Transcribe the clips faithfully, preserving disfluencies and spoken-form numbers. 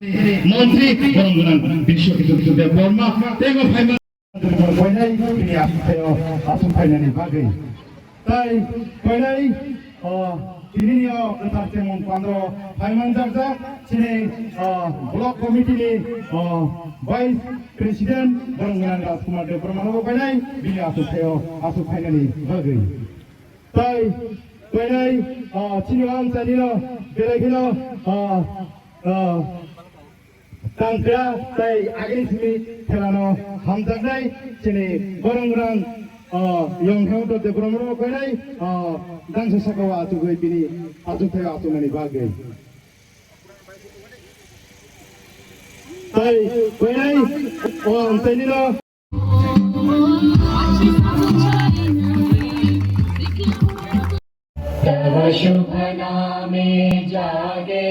Montri, borong gwnang Biswa Kitu Kitu Deb Borma, tei bo phaima. Koinai bini aswk phaio, aswk phainani bagwi. Tai koinai, o, tinini o kwthar chemung pandro phaimanjakjak, chini, o, block committee ni, o, vice president, borong gwnang Rajkumar Deb Borma no koinai bini aswk phaio, aswk phainani bagwi. Tai koinai, ah, chini ang chanino belai kheno, ah, ah, tangkra tai agini simi khelano hamjaknai chini borong rang, ah, yong heo to de borong rok koinai, ah, dangsa saka wa achugwi bini achuk thai achukmani bagwi. Tai koinai, oh, ang chanino. तव शुभ नामे जागे,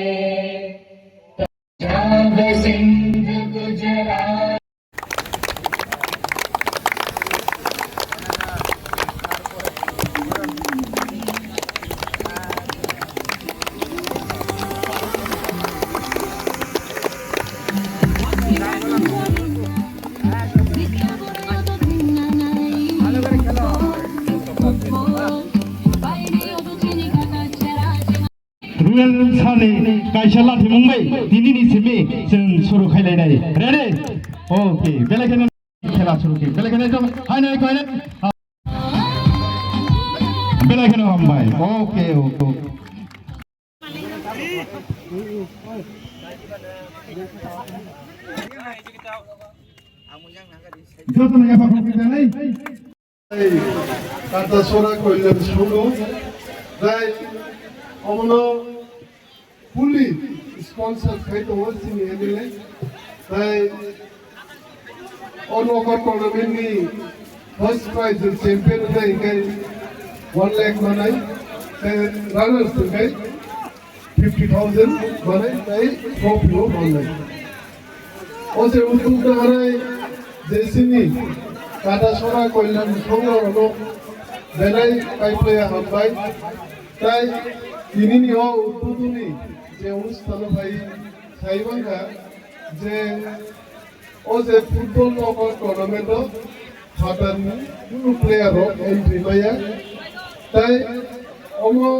तव सिंधु Gujarat. Ruel sani kaisa lathimung bai tinini simi chwng suru khailainai. Ready? Okay, belai kheno khela suru khe. Belai kheno ekdom hai nai koi nai. Belai kheno hambai. Okay, okay. Joto no yapa khokwi janai. Katasora Kalyan Songho, tai omono fully sponsor khai tongo chini M L A. Tai o knockout tournament ni first prize champion wngkha hinkhe one lakh manai, tai runners wngkha fifty thousand manai tai trophy o manai. O je uddog naharnai je chini Katasora Kalyan Songho rokno belai kaiplaiya hambai. Tai tinini o uddog ni je onusthan o phai sai mankha je o je football knockout tournament o phatarni kunu player rok entry maya. Tai omo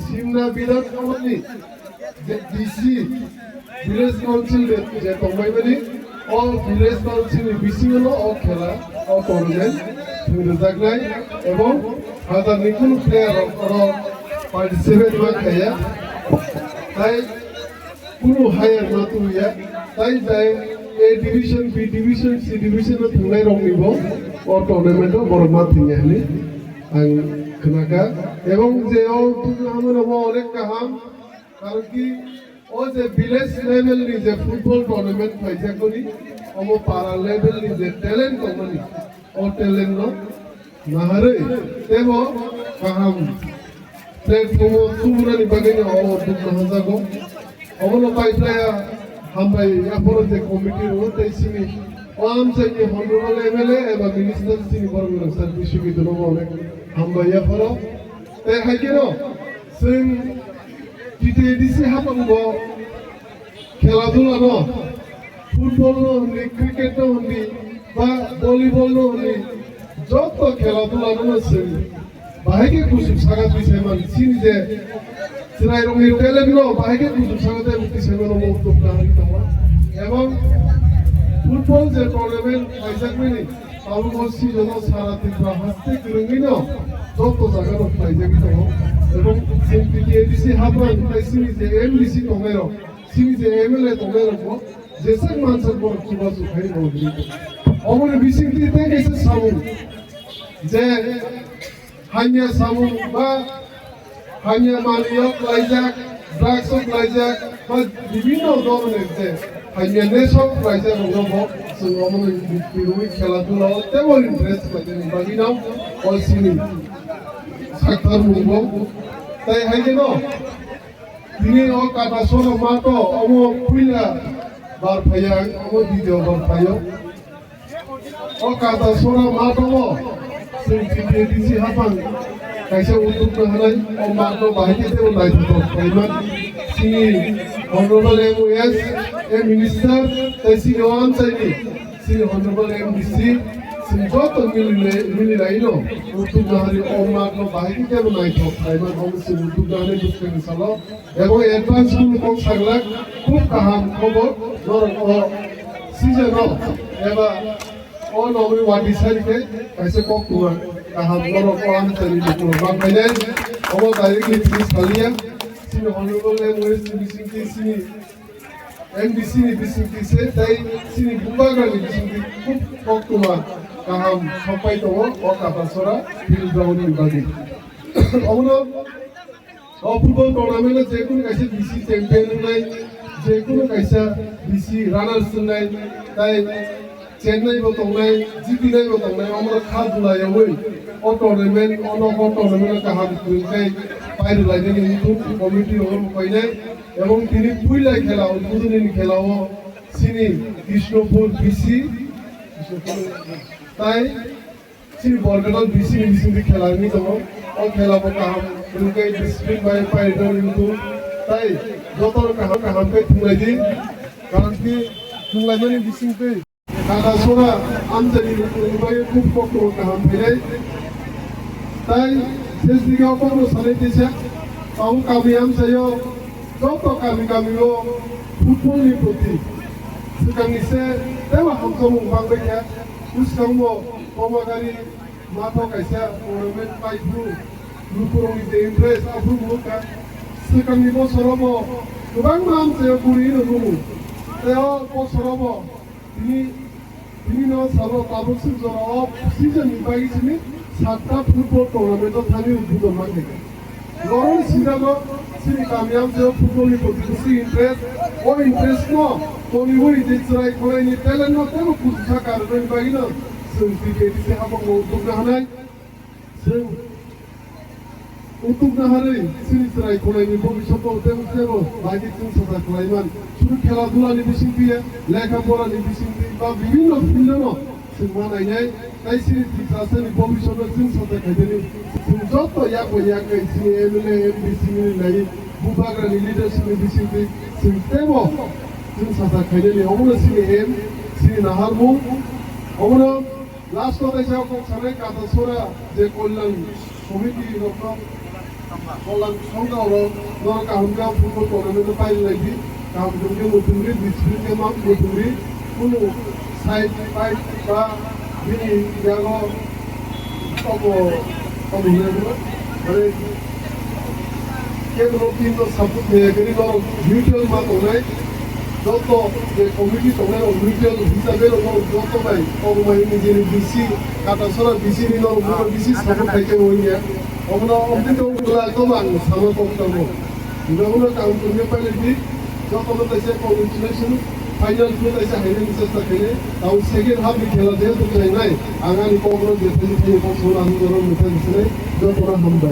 Simna Bidhan Sabhani je D C, village council je, je tongbaimani, o village council ni bisingo no o khela, o tournament thwngrijaknai, ebong phatarni kunu player rok oro participate ma khaiya. Tai kunu higher ma tuya, tai jai A division, B division, C division no thwngnai rok ni bo o tournament o borok ma thwngya hinwi ang khnakha. Ebong je o thwngna hamano bo onek kaham, karon ki o je village level ni je football tournament khlaijakmani, omo para level ni je talent tongmani, o talent no naharwi teibo kaham platform o tubunani bagwi no o dukno hajago. Omono paiplaya hambai yaphoro je committee rw tei sini o amchaini honorable M L A eba minister sini borok rwng sir Biswakito no bo onek hambai yaphoro. Tei hai kheno chwng T T A D C haphango khela dula no, football no hwnwi, cricket no hwnwi, ba volleyball no hwnwi, joto khela dula no chwng bahai khe kuchuk saka twi sai man. Chini je chwrai rokni talent no bahai khe kuchuk saka tei twi sai mano bo uddog nahari tongo. Ebong football je tournament khlaijakmani, tabukbo season o sara Tripura haste kwrwngwi no joto jaga rok khlaijagwi tongo. Ebong chwng T T A D C haphang tei chini je M D C tongnai rok, chini je M L A tongnai rok bo jeswk mansak borok chubachu khai rw. Oboni bisingtwi tei kaisa samung je hamya samung ba hamya manwio klaijak, drugs o klaijak ba bibhinno dhoronor je hamya nesha o klaijak rokno bo chwng omono kwrwi khela dula o teibo interest khlainani bagwino o chini sakthar mungbo. Tai hai kheno tini o Katasora mato omo puila bar phaiya, omo video bar phaio. O Katasora mato o chwng T T A D C haphang kaisa uddog no hanai, o mato bahai khe teibo naithothok khlaiman. Chini Honorable M O S, a minister, tei chini o amchaini, chini honorable M D C, chini joto mili lai, mili lai no, utuk nahari o mat no bahai khe kebo naithok khlai man, omo chini utuk nahari bwskang ni salo, ebo advance kunu kok saglak, khub kaham khobor, norok o season o, eba o nogwi wadi sari khe, kaisa kok tuma, kaham norok o amchaini bukhuk rok bang khainai, omo directly tini saliya, chini honorable M O S ni bisingtwi chini M D C ni bisingtwi se tei chini bubagra ni bisingtwi khub koktwma kaham sokpai tongo o Katasora field ground ni bagwi. Omono o football tournament o jekunu kaisa B C champion wngnai, jekunu kaisa B C runners wngnai, tai chengnai bo tongnai, jitinai bo tongnai, omono kha bwlaiyaui o tournament, o nogo tournament o kaham kwrwng khe pairwlainani wngthung committee rok no painai, ebong tini puila khela, udbodhoni khela o chini Krishnapur B C tai chini Borkadal B C ni bisingtwi khela wngwi tongo. O khela bo kaham kwrwng khe discipline bai pairwlainani wngthung tai joto kaham kaham khe thunglaidi, karon khe thunglaimani bisingtwi. Katasora amchaini rwngthwngni bagwi khub koktwma kaham phainai. Tai sesdiga o kokno sanai teisa, tabuk kami amchaio joto kami kamio football ni proti swkangni se teibo hamjakmung bangbai kha. Bwskango Pomagari matho kaisa tournament pai phuru lukurokni je interest aphuru muchungkha. Swkangni bosorobo kwbangma amchaio kwrwi rwgo. Tei o bosorobo Tini, tini no salo tabuk swk jora o season ni bagwi simi satta football tournament o thani udbodhon man khe. Norok ni sinjago chini kami amchaio football ni proti bwswk interest, o interest no toniwi je chwrai khwlai ni talent no teibo kuchusa karwi bagwi no chwng T K D C hapang no udbodhon hanai. Chwng utuk naharwi chini chwrai khwlaini bobiswt tei tebo bagwi chwng sacha khlaiman. Suru khela dula ni bisingtwi, lekha pora ni bisingtwi ba bibhinno field no chwng ma nainai. Tai chini Tiprasa ni bobiswt no chwng sacha khaidani. Chwng joto yak bai yak kai chini M L A, M D C ni nai bubagra ni leadership ni bisingtwi chwng tebo chwng sacha khaidani. Omono chini aim, chini naharmung. Omono Last o kaisa kok sanai Katasora je Kolyan Committee rokno, Kolyan Songha rok, norok kaham khe football tournament o pailai di, kaham khe muchungri, discipline khe ma muchungri, kunu side fight ba bini yago obo, obo hwnwi mane Kebo team no support khe khe norok neutral ma tongnai, joto je committee tongnai rok neutral hisabe rok norok joto bai kok mai nijini B C, Katasora B C ni norok buno B C support khai khe wngya. Omono obdi tong bwla kono ang sama kok tongo. Hingke uno kaham tongya pailai di, joto no kaisa congratulation, final no kaisa hainani chesta khainai. Tamo second half ni khela jehetu khlainai, ang ani kok no je thani thani kok sono ang joto no mwthai bisinai, joto no hambai.